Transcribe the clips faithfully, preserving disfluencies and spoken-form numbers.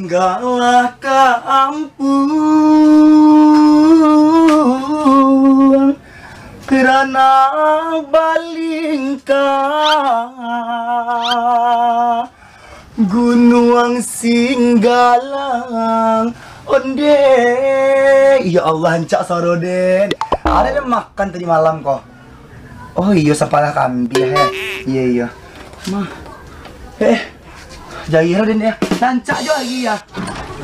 Galah ka ampun, Rana Balingka, Gunuang Singgalang, onde. Ya Allah, rancak saro den. Ado den makan tadi malam ko? Oh iyo, sapalah kambiang, he. Iyo, iyo. Mah. Eh, jari lah den, ya. Rancak jo lagi, ya.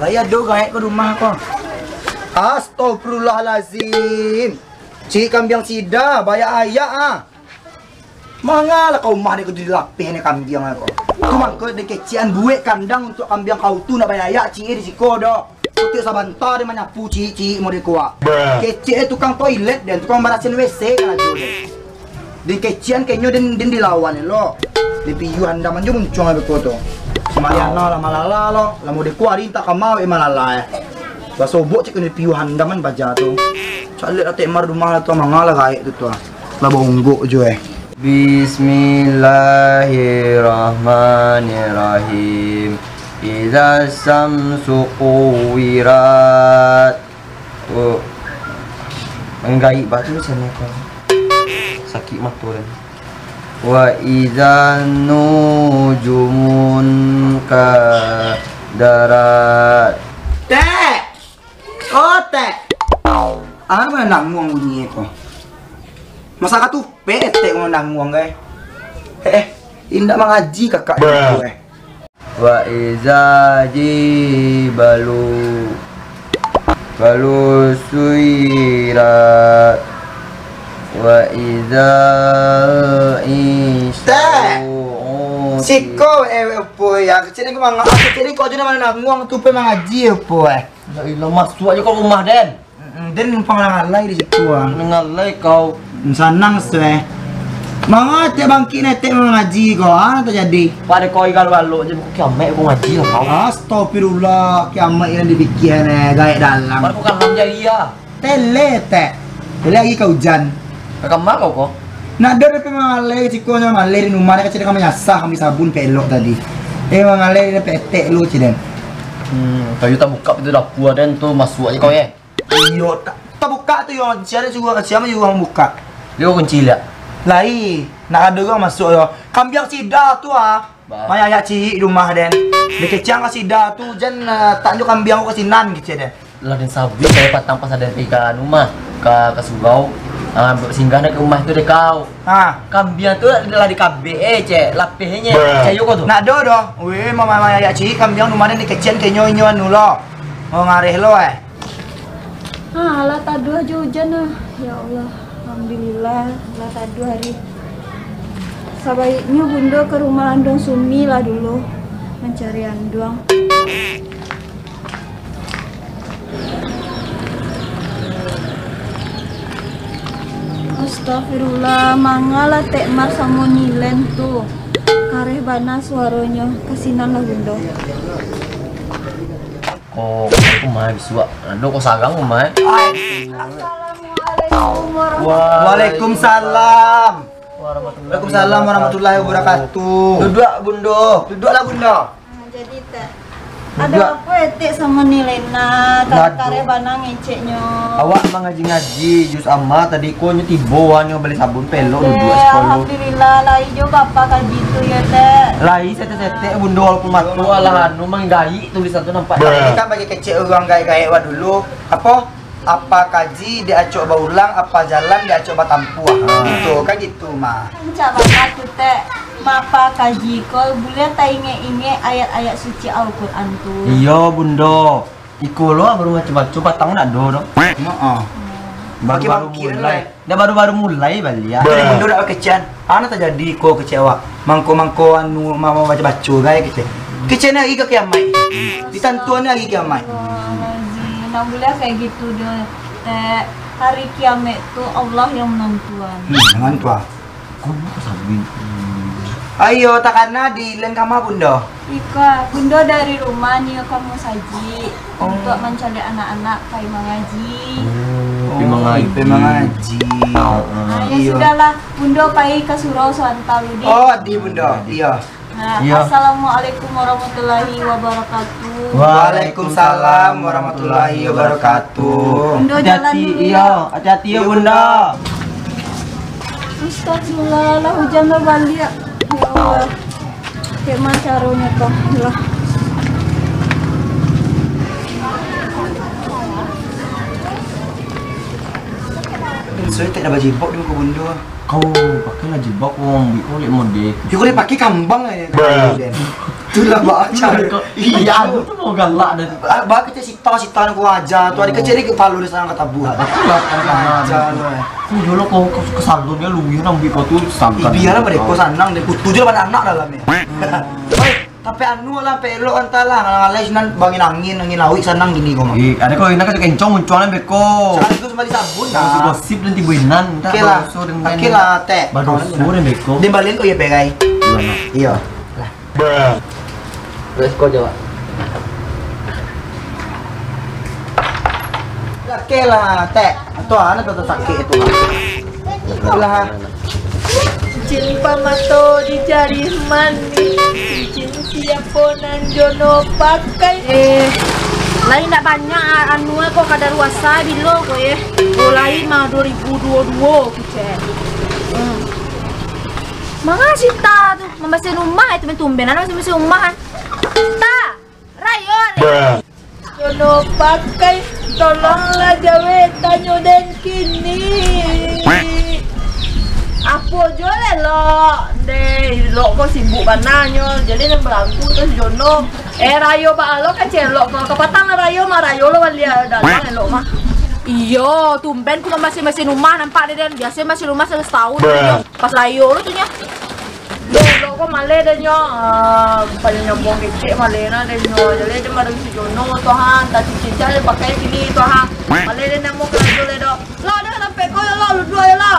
Lai ado gaek ko rumah ko. Astagfirullahalazim. Cik kambiang sida, bayak-ayak, ah. Mangalah ka umah den ko dilapeh ni kambiang ko. Tu mangko den kecekan buek kandang untuak kambiang kau tu, nak bayak-ayak cik di siko doh. Kutik sabanta den manyapu cik-cik model ko, ah. Kecek tukang toilet den, tukang barasian W C kan ajo den. Den kecekan kenyo den, den dilawan lo. Den piyuah andaman jo muncuang beko tu. Mariana lah malala lo, lah model ko ari tak kamau eh malala eh. Basobok cek den piyuah andaman baja tu. Calek lah Tek Mar rumah lah tu, mangalah gaek tu tu, ah. Lah bonggok jo eh. Bismillahirrahmanirrahim. Iza syamsu kuwirat. Oh. Manggaik batu sana ko. Sakik mato den. Wa iza nujumun kadarat. Tek! Oh, Tek! Ah, ma nanguang bunyi ko? Masa ka tupek, Tek, ma nanguang, gai? Eh, eh, indak mangaji kakak itu, eh. Wa iza jibalu, balu suirat. Wa iza Tek! Siko, eh, opo ya? Kecek ni ko manga-, kecek ni ko ajo namo nanguang tu pe mangaji, opo, eh? La ilah, masuak ajo ka rumah, den. Mm-mm, den numpang lah ngalai di situ, ah. Ngalai kau. Sanang se, eh. Manga Tek bangkik ni, Tek mangaji ko, ah, tajadi. Pado kau igal balok je, buku kiamat ko ngaji lah kau. Astagfirullah, kiamat yang dipikian, eh, gaek dalam. Pado kau kalam jari, ah. Tele, Tek. Tele lagi ka ujan. Ka kamar kau ko? Nak ado doh pe mangalai, ciko nyo mangalai di rumah, ni kecek den ka manyasah, ambiak sabun pelok tadi. Eh, mangalai di petek lo, ciden. Hmm, kayu tabuka pintu dapua den tu, masuak ajo kau, eh. Iyo, ta-, tabuka tu yo, sia suruah, sia suruah mambuka? Dio kunci liak. Lai, nak ado urang masuak yo. Kambiang sida tu, ah. Bah. Maya ayak ciik di rumah den. Dikecek ka sida tu, jan, eh, tak nyo kambiang ko ka sinan, kecek den. Lah den sabuik, sayo patang pas aden pai ka anu mah, ka, ka surau. Ah, singgah nak ka rumah tu dek kau. Ha. Kambiang tu lah dikabek, eh, cek, lapehnyo. Cek yo ko tu. Nak ado doh. Weh, mama, mama ayak ciik, kambiang rumah den dikecek ka inyo, inyo anu lo. Oh, ngareh lo, eh. Ha, lah taduah jo ujan ah. Ya Allah, alhamdulillah, lah taduah hari. Sabaiknyo Bundo ka rumah Anduang Sumi lah dulu mancari Anduang. Astagfirullah, mangalah Tek Mar samo Nilen tu. Kareh bana suaronyo, ka sinan lah Bundo. Ko, ko mah bisuak. Ado ko sarang ko mah, eh. Assalamualaikum warahmatullahi Waalaikumsalam. Waalaikumsalam warahmatullahi wabarakatuh. Duduak, Bundo. Duduaklah, Bundo. Ah, jadi, Tek. Duduak. Ado apo, eh, Tek, samo Nilena? Waduh. Kareh bana ngeceknyo. Awak mangaji-ngaji juz amma tadi ko nyo tibo, wan nyo bali sabun pelok duduak siko lo. Alhamdulillah, lai jo bapa kaji tu yo, Tek. Lai setek-setek, Bundo, walaupun mato alah anu manggaik. Tulisan tu nampak. Tapi kan bagi kecek urang gaek-gaek wak dulu, apo, apa kaji diacok baulang, apa jalan diacok batampuah. Ha. Gitu, kan gitu mah. Rancak bana tu, Tek. Mapa kaji ko buliah taingek-ingek ayat-ayat suci Al-Quran tu. Iyo, Bundo. Iko lo baru baco-baco, patang nak do doh. Heeh. Baru-baru mulai. Dah baru-baru mulai baliak. Jadi Bundo dak bakecekan. Ana tajadi ko kecek awak. Mangko-mangko anu mama baco-baco gai kecek. Kecek ni hari ka kiamaik. Ditantuan ni hari kiamaik. Astagfirullahalazim. Ndak buliah kayak gitu doh, Tek. Hari kiamaik tu Allah yang menentuan. Hmm, menentuan. Kau buka sabun. Ayo, takana di len kama Bundo. Iko, Bundo dari rumah ni ka musajik. Oh. Untuk mancaliak anak-anak pai mangaji. Oh, pai mangaji. Pai mangaji. Ah, ya sudahlah, Bundo pai ka surau santa dulu. Oh, adi Bundo. Iyo. Nah, iyo. Assalamualaikum warahmatullahi wabarakatuh. Waalaikumsalam warahmatullahi wabarakatuh. Bundo jalan dulu, iyo. Hati-hati, iyo. Hati-hati, iyo, Bundo. Astagfirullah, lah hujan lah baliak. Ya Allah. Kek ma caronyo ko lah. Saya tak ada bajilbab dulu ke Bundo. Kau pakailah jilbab, kau ambil kau lek mode. Ya, kau dah pakai kambang aja. Itulah baca. Iyo. Iyo, anu tu mau galak dan Ah, bah kecek sita-sita nan kau aja tu, adik kecek ni kepala dia sanang katabuh. Betul lah, kan, aja tu, eh. Kau jual kau, kau ke salon dia, lu yang ambil kau tu, sangkan. Ih, biarlah mereka sanang deh, kutu je lah pada anak dalam ni. Oi, tapi anu lah, pelok antah lah, ngalai sinan bangin angin, angin lauik sanang gini kau mah. Ih, ada kau enak aja kencong muncuang lah beko. Sekali tu sembali sabun dah. Gosip-gosip dan tibu inan, tak. Oke lah. Badoso dengan. Oke lah, Tek. Badoso dan beko. Dia balian kau ya, Pegai. Iya, Mak. Iya. Lah. Terus kau jawab. Oke lah, Tek. Atau anak tetap sakit itu lah. Itulah. Cincin pamato di jari manih. Cincin siapo nan Jono pakai? Eh, lai ndak banyak, a-, anu, eh, ko kadaluasa bilo ko, eh. Oh, lai mah dua ribu dua dua ko, cek. Hmm. Manga Sita tu, mambasiahan rumah, eh, tumben-tumben, anak mambasiahan rumah, kan. Ta, rayo, ni. Jono pakai, tolonglah jawe tanyo den kini. Apo jo lelok? Deh, elok ko sibuk bana nyo. Jadi nan balagu tu si Jono. Eh, rayo baa lo ka celok ko. Kapatang lah rayo mah, rayo lo baliak dagang elok mah. Iyo, tumben ku mambasiah-basiah rumah nampak deh, den. Biaso mambasiah rumah sataun. Pas rayo lo tu nyo. Deh, lo ko maleh deh nyo. Ah, banyak nyambung kecek maleh nah deh nyo. Jadi deh malam si Jono tu ha, entah cincin cari pakai sini tu ha. Maleh deh namo karajo leh dok. Lo deh sampai ko yo lo, lu dua yo lo.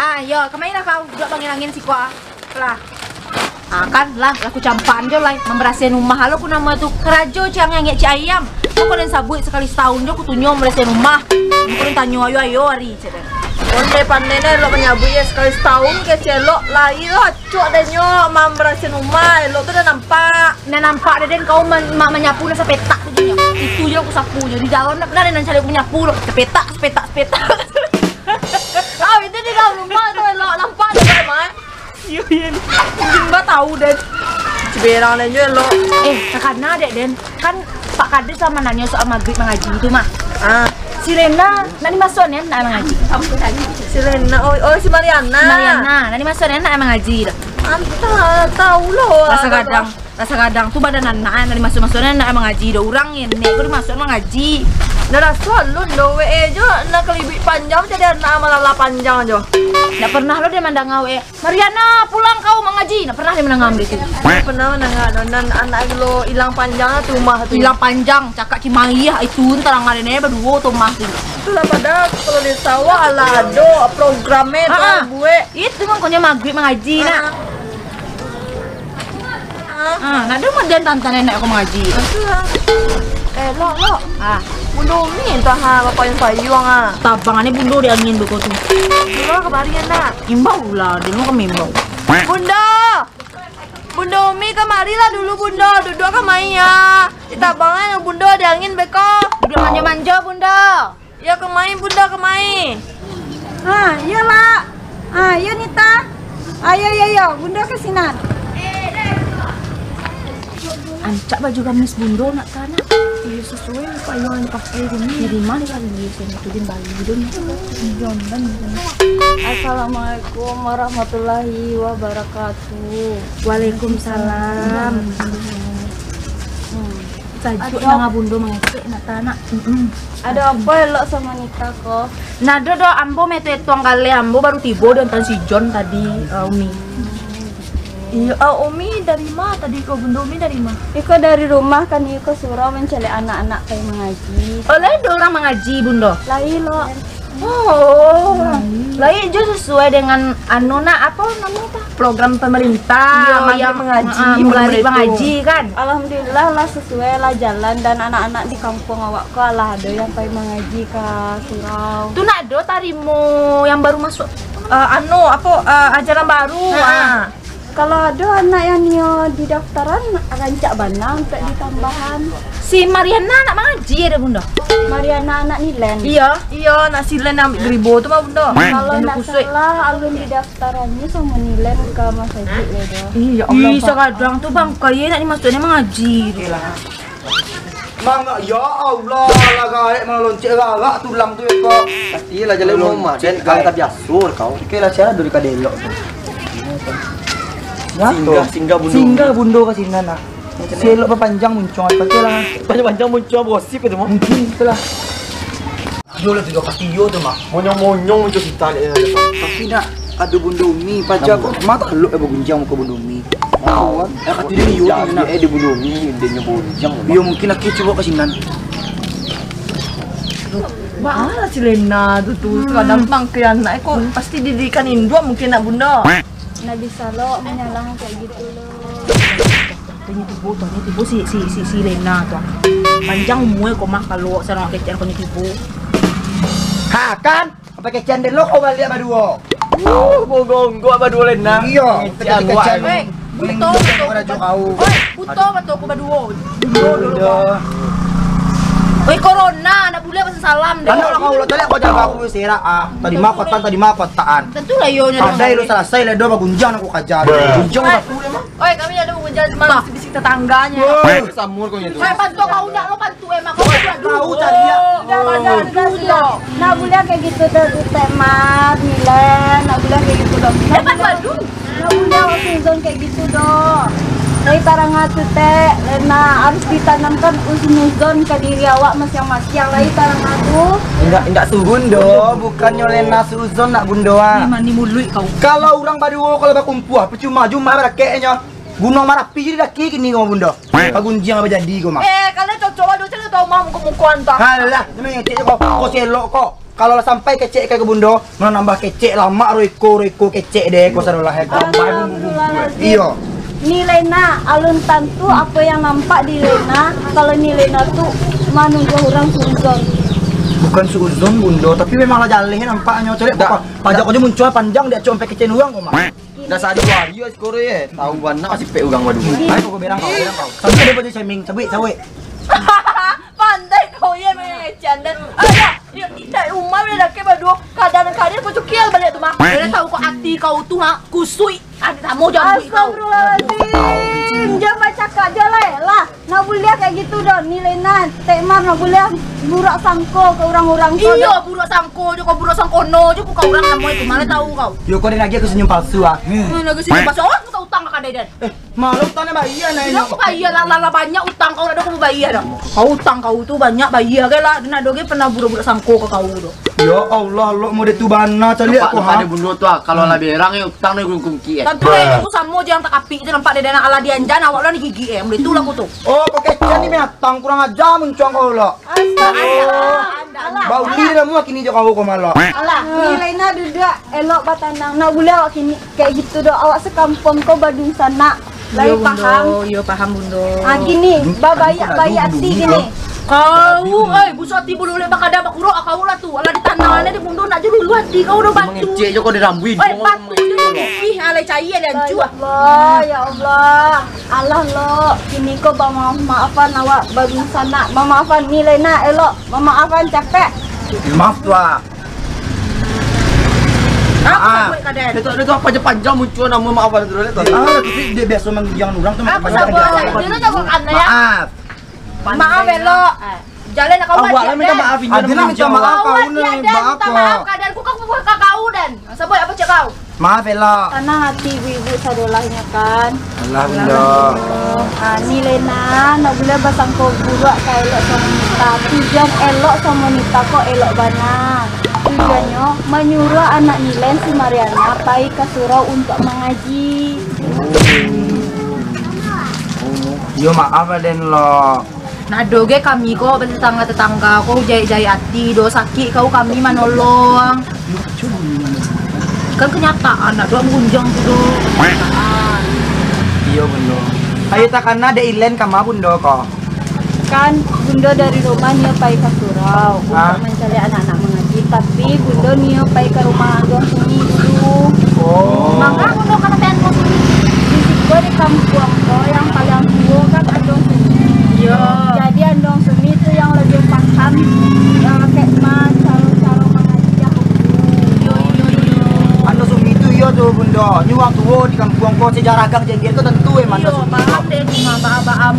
Ah, yo, kemari lah kau, duduk bangin-angin siko ah. Lah. Ah, kan lah, lah ku campaan jo lai, mambarasiahan rumah lo ku namo tu. Karajo ciang angek cik ayam. Kok den sabuik sakali sataun jo ku tunyo mambarasiahan rumah. Kok den tanyo ayo-ayo ari, cek den. Ondeh pandai nah elok manyabuik yo sakali sataun kecek elok lai lo acok den nyo mambarasiahan rumah, elok tu dah nampak. Nah nampak deh den kau man-, ma-, manyapu lah sapetak tu jo nyo. Itu jo ku sapu jo di jalan nak, nah den nan cari ku manyapu lo. Sapetak, sapetak, sapetak. Ah, itu di dalam rumah tu elok nampak deh memang. Iyo, iyo. Mungkin ba tahu, Den. Ciberang den jo elok. Eh, takana dek, Den. Kan Pak Kades lah mananyo soal maghrib mangaji tu mah. Ah. Si Rena, nak dimasuak nian nak mangaji? Si Rena, oh, oh, si Mariana. Mariana, nak dimasuak nian nak mangaji tu? Antah, tahu lah. Rasa gadang, rasa gadang tu badan anak, nak dimasuak-masuak nian nak mangaji. Dah urang nenek ko dimasuak mangaji. Dah rasa alun doh, weh, eh, jo, nak kelibik panjang jadi anak malala panjang jo. Ndak pernah lo dia mandanga, weh. Mariana, pulang kau mangaji. Ndak pernah dia mandanga benda tu. Ndak pernah mandanga doh. Nan anak lo ilang panjang lah tu rumah tu. Ilang panjang, cakak cimaih itu, tarang ada ni baduo tu rumah tu. Itulah padahal kalau di sawah lah ado program eh tu buek. Itu mangkonyo maghrib mangaji nak. Ah, nak dengar dan tantan enak aku mangaji. Itulah. Eh, Lok, Lok. Ah. Bundo Umi entah ha, bapayuang-payuang ah. Tabang ni Bundo di angin beko tu. Bundo kemari nak. Imbau lah, dia mau kami imbau. Bundo! Bundo Umi kemarilah dulu Bundo, duduk kemai ya. Kita bangun Bundo di angin beko. Duduk manja-manja Bundo. Yo kemai Bundo kemai. Ha, yo lah. Ha, yo Nita. Ayo, yo, yo, Bundo ke sinan. Ancak baju gamis Bundo nak ka nak. Iyo, sesuai payuang yang dipakai tu ni. Kiriman kan dia sini tu, dia bali tu ni. Assalamualaikum warahmatullahi wabarakatuh. Waalaikumsalam. Hmm. Sajuak nanga Bundo mangecek nak tanak. Ado apo elok samo Nita ko? Nado doh, ambo meto etuang galeh ambo baru tibo di antan si John tadi, uh, Umi. Iyo, ah, Umi dari ma tadi ko, Bundo Umi dari ma? Iko dari rumah kan, iko surau mancaliak anak-anak pai mangaji. Oh, lai ado urang mangaji, Bundo? Lai lo. Oh. Baik jo, sesuai dengan anu nak, apo namo tu? Program pemerintah, iyo, maghrib yang, mangaji, ah, bulan maghrib itu. Mangaji kan? Alhamdulillah lah sesuai lah jalan dan anak-anak di kampung awak ko alah ado yang pai mangaji ka surau. Tu nak ado tarimo yang baru masuk. Eh, anu, apo, eh, ajaran baru. Ha. Ah. Kalau ado anak yang nio didaftaran, rancak bana untuak ditambahan. Si Mariana nak mangaji ado, Bunda? Mariana anak Nilen. Iyo. Iyo, nak si Len ambiak geribo tu mah, Bunda. Kalau ndak salah, alun didaftarannyo samo Nilen ka masajik yo, doh. Ih, ya Allah, Ih, Pak. Sakadang tu bangkai ye nak dimasuaknyo mangaji tu. Mangga, ya Allah, lah gaek, malah loncek garak tulang tu, ya, Pak. Pasti lah jalan rumah, dan kalau tak biasa kau. Oke lah, siapa dulu ka delok tu? Singgah, singgah bundo. Singgah bundo ka sinan lah. Si elok bapanjang muncuang, pakai lah. Panjang-panjang muncuang, gosip itu mah. Mungkin itulah. Iyo lah, tigo kaki iyo tu, Mak. Monyong-monyong muncuang kita, dek, dek. Tapi nak ado bundo Umi, paja kok mata lok eh bagunjang muka bundo Umi. Tahu kan? Eh, kata dia iyo tu, nak. Eh, di bundo Umi, dia nyo gunjang, Mak. Iyo, mungkin aku cubo ka sinan. Mana si Lena tu, tu? Sakadang bangkai anak, eh, kok pasti didikan induak mungkin nak bundo. Ndak bisa lo manyalang kayak gitu lo. Tanyo tibo, tanyo tibo si, si, si, si Lena tu. Panjang umua ko mah, kalau sarang kecek ko nyo tibo. Ha, kan? Apa kecekan deh lo kau baliak baduo? Uh, gonggok baduo Lena. Iyo, kecekan. Weh, buto, buto, buto, buto, buto, buto, buto, buto. Oi, corona, ndak buliah basalam deh. Anak lah kau, lo tadi kau jaga aku serak, ah. Tadi mah kotaan, tadi mah kotaan. Tentu lah iyo nyo. Pandai lo salasai lah, do bagunjang aku kaja. Gunjang aku deh mah. Oi, kami ado bagunjang cuma bisi-bisi tetangganyo. Woi, samur kau nyo tu. Oi, pantu kau ndak lo pantu emang kau. Kau cari ya. Udah, udah, udah, udah. Ndak buliah kayak gitu doh, Tek Mar, Milen. Ndak buliah kayak gitu doh. Dapat badung. Ndak buliah husnuzon kayak gitu doh. Dari tarang atu, Tek, Lena harus ditanamkan husnuzon ke diri awak masing-masing. Lai tarang atu. Indak, indak suhun doh, bukannyo Lena suhuzon nak bundo ah. Ni mani muluik kau. Kalau urang baduo kalau bakumpua, percuma jumah barakeknyo. Gunuang Marapi jadi daki kini kau bundo. Pagunjiang apa jadi kau mah? Eh, kalian cocok lah, cocok lah tau mah muko-muko antah. Alah, ni mangecek kau, kau selok kau. Kalau lah sampai kecek ka bundo, malah nambah kecek lamak, roiko, roiko kecek deh, ko sadolah, eh, ko. Astagfirullahaladzim. Iyo. Ni Lena, alun tantu apa yang nampak di Lena, kalau ni Lena tu manuduah urang suuzon. Bukan suuzon, Bundo, tapi memang lah jaleh nampaknyo. Caliak, pajak ko jo muncuang panjang, diacok sampai kecek urang ko mah. Dah sehari dua hari yo sikoro ye. Tahu bana sipek urang baduo. Ayo, kau berang kau, berang kau. Sampai dia pada shaming, cabuik, cabuik. Pandai kau ye mangecek dan. Alah, yo, indak umah bila dakek baduo. Kadang-kadang kau cukial baliak tu mah. Bila tahu kau ati kau tu ha, kusuik. Ado tamu jambu ikau. Astagfirullahaladzim, jan bacakak jo lai lah. Ndak buliah kayak gitu doh, ni Lena, Tek Mar, ndak buliah burak sangko ke urang-urang ko doh. Iyo, burak sangko jo kau, burak sangkono jo ku ka urang namo itu, mana tahu kau. Yo, kau den agiah aku senyum palsu ah. Hmm, lagi senyum palsu. Awas kau utang ka kadai den. Eh, malu utang nak bayar nah. Lah kau bayar lah, lah, lah banyak utang kau, ado kau bayar dah. Kau utang kau tu banyak, bayar ke lah. Den ado ge pernah burak-burak sangko ke kau doh. Ya Allah, lok mode tu bana caliak kau ha. Ado bundo tu ah, kalau lah berang yo utang ni gungkung ki eh. Tantu lah itu samo jo yang takapik tu nampak dari anak alah dianjan awak lah digigik eh. Mode tu lah aku tu. Oh, kau kecek ni binatang kurang ajar muncuang kau lah. Astagfirullah. Bau ni dah muak kini jo kau kau malah. Alah, ni Lena duduak elok batanang. Ndak buliah awak kini kayak gitu doh. Awak sekampuang kau badunsanak. Lai paham? Iyo, paham, Bundo. Ah, gini, babaiak-baiak ati gini. Kau, oi, busuak ati bulu ulek bakada bakurok, kau lah tu. Alah di tanah ni di Bundo nak jo dulu ati kau udah batu. Mangecek jo kau di rambuik. Oi, batu jo di putih, alai cair ada ancua. Ya Allah, ya Allah. Alah lo, kini ko bamaaf-maafan awak badunsanak. Bamaafan ni Lena elok. Bamaafan capek. Maaf tu ah. Ah, dia tu, dia tu apa je panjang muncul nama maaf tu, dia tu. Ah, tapi dia biasa manggiang orang tu. Aku sabar lah. Dia tu tak bukan ya. Maaf. Maaf elok. Jalan nak kau awak lah minta maaf, minta maaf kau ni. Minta maaf keadaan ku, kau bukan kau dan. Sabar apa cak kau? Maaf elok. Tanang ati ibu-ibu sadolahnyo kan. Alah Bundo. Ah, ni Lena, ndak buliah basangko buruak ka elok samo Nita. Tujuan elok samo Nita ko elok bana. Tujuannyo manyuruah anak Nilen si Mariana pai ka surau untuak mangaji. Yo maaf lah den lo. Nah, ado ge kami ko, tetangga-tetangga ko, jahek-jahek ati do, sakik kau kami manolong. Kan kanyataan, ndak doh manggunjiang tu doh. Kanyataan. Iyo, Bundo. Ayo takana dek Ilen kama Bundo ko? Kan Bundo dari rumah nio pai ka surau untuak mancaliak anak-anak mangaji, tapi Bundo nio pai ka rumah Anduang Sumi dulu. Oh. Manga Bundo ka tampek Anduang Sumi? Di siko di kampuang ko yang paliang tuo kan Anduang Sumi. Iyo. Jadi Anduang Sumi tu yang labiah paham, eh, hikmah caro-caro mangaji dahulu. Iyo, iyo, iyo. Anduang Sumi tu iyo tu, Bundo. Nyo urang tuo di kampuang ko, sejarah Gang Jengger ko tantu, eh, Anduang Sumi. Iyo, paham dek tu mah, paham, paham.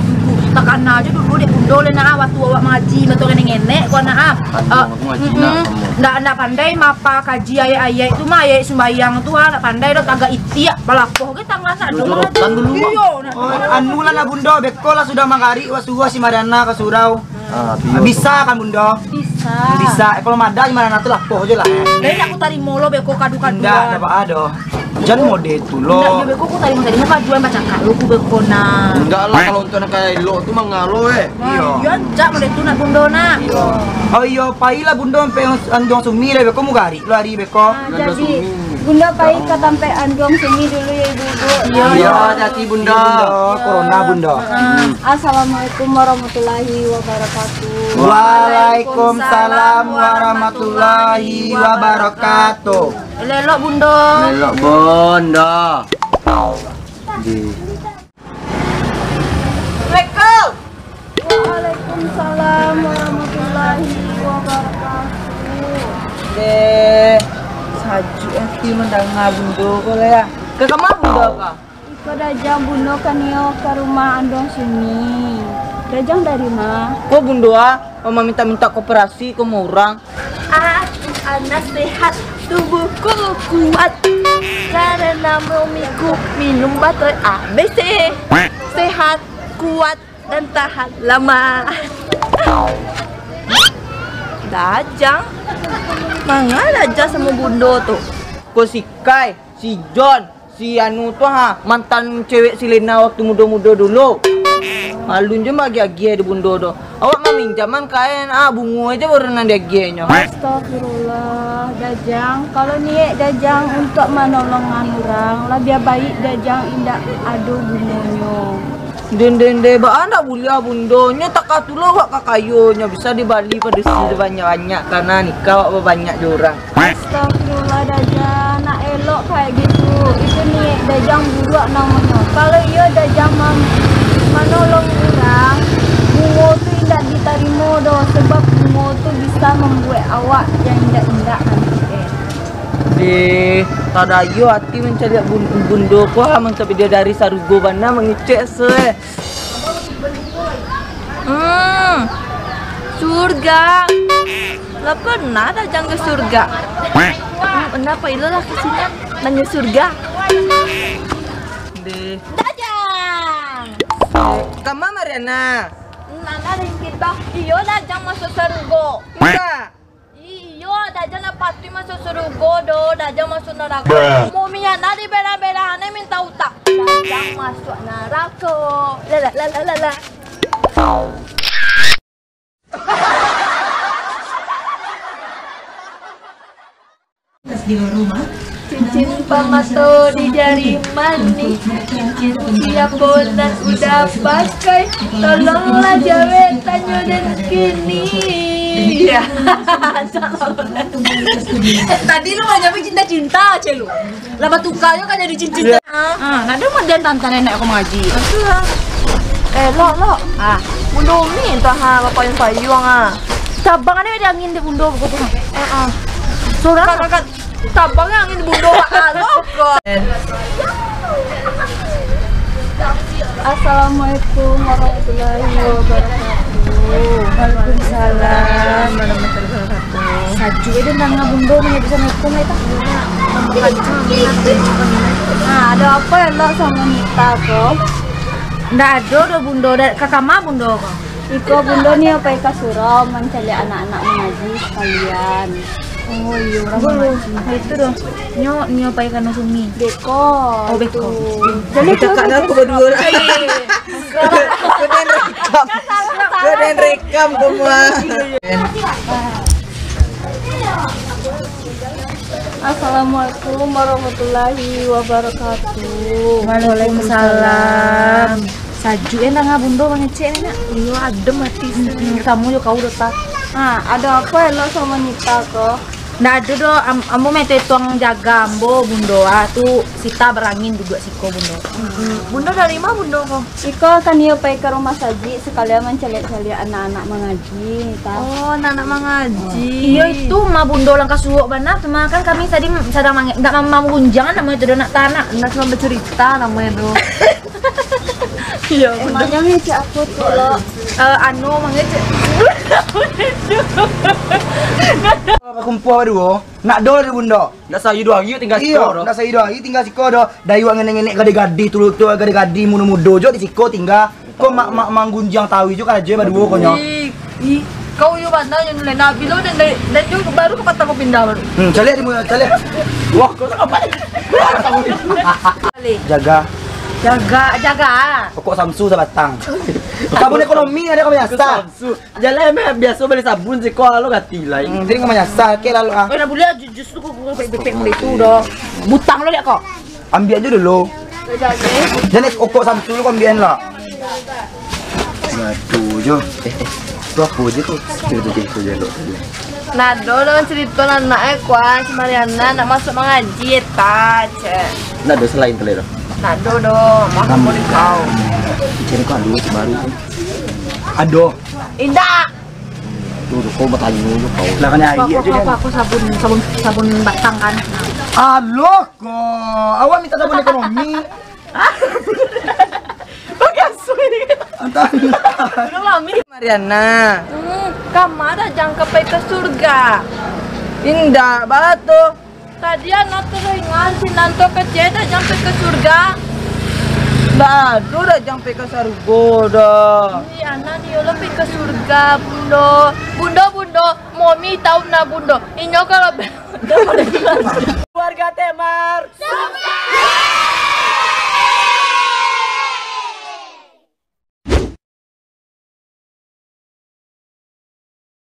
Takana jo dulu dek Bundo lai nah, waktu awak mangaji, mah tu ngenek-ngenek ko nah. Anduang tu ngaji nak, mm-mm. Ndak, ndak pandai mapa kaji ayat-ayat tu mah, ayat sumbayang tu ha, ndak pandai doh, tagak itiak, balapoh ge tangan nak doh mangaji. Iyo, nah. Oh, anu lah, nah, Bundo, beko lah sudah magarik, wak suruah si Mariana ka surau. Ah, bisa kan, Bundo? Bisa. Bisa. Eh, kalau mada si Mariana tu lapoh je lah. Dari nak ku tarimo lo beko kadu-kaduan. Ndak, ndak baa doh. Jan mode tu lo. Ndak, yo beko ku tarimo tadi, muka juan bacakak lo ku beko nah. Ndak lah, kalau untuak nak elok tu mangalo, eh. Iyo. Yo, jak mode tu nak Bundo nak. Iyo. Oh iyo, pailah Bundo sampai Anduang Sumi lah, beko mugarik lo ari beko. Ah, jadi, Bundo pai ka tampek Anduang Sumi dulu yo, Ibu-ibu. Iyo, iyo, hati-hati, Bundo. Iyo, Bundo. Corona, Bundo. Ah. Assalamualaikum warahmatullahi wabarakatuh. Waalaikumsalam warahmatullahi wabarakatuh. Elok-elok, Bundo. Elok, Bundo. Di. Assalamualaikum. Waalaikumsalam warahmatullahi wabarakatuh. Deh, sajuak ati mandanga Bundo ko lah, ya. Ka kama Bundo ko? Iko Dajang, Bundo ka nio ka rumah Anduang Sumi. Dajang dari ma? Ko Bundo ah, mamintak-mintak koperasi ka rumah urang. Aku anak sehat, tubuhku kuat, karena mamiku minum batoi A B C. Sehat, kuat, dan tahan lama. Dajang? Manga Dajang samo Bundo tu? Ko si Kai, si Jon, si anu tu ha, mantan cewek si Lena waktu mudo-mudo dulu. Alun jo maagiah-agiah di Bundo tu. Awak maminjaman kain, ah, bungo aja baru nan diagiahnyo. Astagfirullah, Dajang. Kalau niat Dajang untuak manolongan urang, labiah baik Dajang indak ado gunonyo. Ndeh, ndeh, ndeh, baa ndak buliah, Bundo? Nyo takah tu lo awak ka kayonyo, bisa dibali pado si banyak-banyak, karena nikah awak babanyak jo urang. Astagfirullah, Dajang, nak elok kayak gitu. Itu niat Dajang buruak namonyo. Kalau iyo Dajang mam-, manolong urang, bungo tu indak ditarimo doh, sebab bungo tu bisa mambuek awak yang indak-indak nanti, eh. Deh, tadayo ati mancaliak bun-, Bundo ko, ha, mancaliak bidadari sarugo bana mangecek se, eh. Hmm, surga. Lah pernah Dajang ka surga? Hmm, pernah, pailolah ka sinan, nanyo surga. Deh. Dajang! Kama Mariana? Nana ringkit bah. Iyo, Dajang masuak sarugo. Indak. Iyo, Dajang ndak patuik masuak sarugo doh, Dajang masuak narako. Bruh. Muminyo ndak dibelah-belah, aneh minta utak. Dajang masuak narako. Lalah, lalah, lalah. Cincin pamato di jari manih, cincin siapo nan udah pakai, tolonglah jawek tanyo den kini. Tadi lu banyak cinta-cinta, Celu. Lah batuka jo ka jadi cincin. Ah, nak dengar dan tantan nenek aku mengaji. Betul lah. Eh, Lok, Lok. Ah. Bunda Umi entah ha, bapayuang-payuang ah. Cabang ada di angin di bunda buku tu. Heeh. Sorang. Kan, kan, kan. Cabang angin di bunda, Pak. Lok, kok. Assalamualaikum warahmatullahi wabarakatuh. Waalaikumsalam warahmatullahi wabarakatuh. Sajuak aja nang bundo punya bisa naikan lah itu. Nah, ada apa ya, Lok, sama Nita ko? Ndak ado doh, Bundo. Da-, ka kama Bundo ko? Iko Bundo ni pai ka surau mancaliak anak-anak mangaji sakalian. Oh, iyo, urang mangaji. Itu doh. Nyo, nyo pai ka Anduang Sumi. Beko. Oh, beko. Jadi kita tu kadang aku berdua lah. Kau dah rekam. Kau dah rekam semua. Assalamualaikum warahmatullahi wabarakatuh. Waalaikumsalam. Sajuak ya ndak Bundo mangecek ni, nak? Iyo, adem ati. Mm-mm, kamu jo kau, Dota. Ha, ado apo elok samo Nita ko? Ndak ado doh, am-, ambo mah itu tuang jaga ambo, Bundo. Ah, tu Sita barangin duduak siko, Bundo. Mm-mm. Bundo dari ma, Bundo ko? Iko kan iyo pai ka rumah sajik, sakalian mancaliak-caliak anak-anak mangaji, Nita. Oh, anak-anak mangaji. Iyo, itu mah Bundo langkah suok bana tu mah. Kan kami tadi sadang mange-, ndak ma-, manggunjang namo itu doh, nak tanak. Ndak, cuma bacarita namo itu. Iyo, Bundo. Emangnya ngecek apo tu, lo? Eh, anu, mangecek. Bakumpua baduo, nak do lah di Bundo. Ndak sahari duo hari tingga siko doh. Iyo, ndak sahari duo hari tingga siko doh. Dari awak ngenek-ngenek gadih-gadih tu, tu gadih-gadih mudo-mudo jo di siko tingga. Ko mak, mak manggunjiang tawi jo karajo baduo ko nyo. Ih, ih, kau yo bana yo nulai nak bilo dan dari, dan yo baru ka patang ko pindah baru. Hmm, caliak di mudo, caliak. Wah, kau tak apa ni? Balik. Jaga. Jaga, jaga. Pokok Samsu sabatang. Sabun ekonomi ado kami asa. Samsu. Jalan mah biaso bali sabun siko, lo gati lai. Hmm, jadi nggak manyasal ke lalu ah. Eh, nak buliah ju-, jus tu kok gua pek-pek mulai tu doh. Butang lo liak kok. Ambiak jo dulu. Jadi okok Samsu lo ambiak lah. Aduh jo. Eh, eh. Tu apo jo tu? Tu, tu, tu, tu, tu, tu. Nado doh carito anak eh kuah si Mariana nak masuk mangaji ta, cek. Nado salain tu lai doh. Nado doh, mah kamu di kau. Cari kau dulu baru. Aduh. Indak. Tu, tu, kau batanyo jo kau. Lah, kan aia Apa, jo apa, dia. Apa, apa, sabun, sabun, sabun batang kan. Aloh, kau. Awak minta sabun ekonomi. Bagasui. Antah. Belum lami. Mariana. Hmm, kama dah jangka pai ka surga. Indak, bala tu. Tadi anak tu ingat si Nanto kecil dah jangka pai ka surga. Ndak ado dah jangka pai ka sarugo dah. Ih, anak ni yo lah pai ka surga, Bundo. Bundo, Bundo, Momi tahu nak Bundo. Inyo kalau Keluarga Temar.